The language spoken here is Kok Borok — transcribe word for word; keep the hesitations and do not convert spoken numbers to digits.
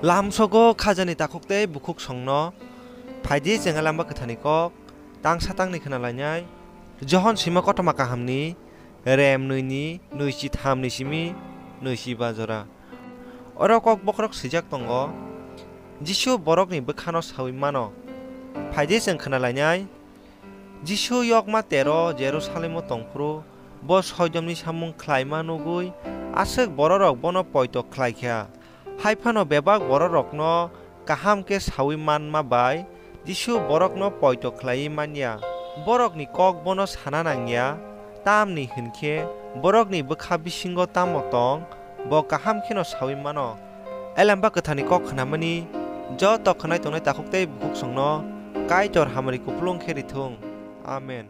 Lamsogo khajani takhuk tei bukhuk songno. Phaidi chwng Lamba Kwtharni kok tangsa tangni khna lainai. Johon swima kothoma kahamni rem nwini nwichi thamni simi nwichi ba jora. Oro kok bokhorok swijak tongo, Jisu borokni bwkhano saui mano. Phaidi chwng khna lainai. Jisu yokma tero Jerusalemo tongphuru bo soidomni samung khlaima nugui aswk bororok bono poito khlai kha. Hai phano bebak bororokno kaham khe saui manma bai Jisu borokno poito khlaiwi man ya. Borokni kok bono sana nang ya, tamni hwn khe borokni bwkha bisingo tamo tong, bo kaham kheno saui mano. Elamba Kwtharni kok khnamani joto khwnai tongnai takhuk tei bukhuk songno Kaitor hamari kupulung khe rithung. Amen.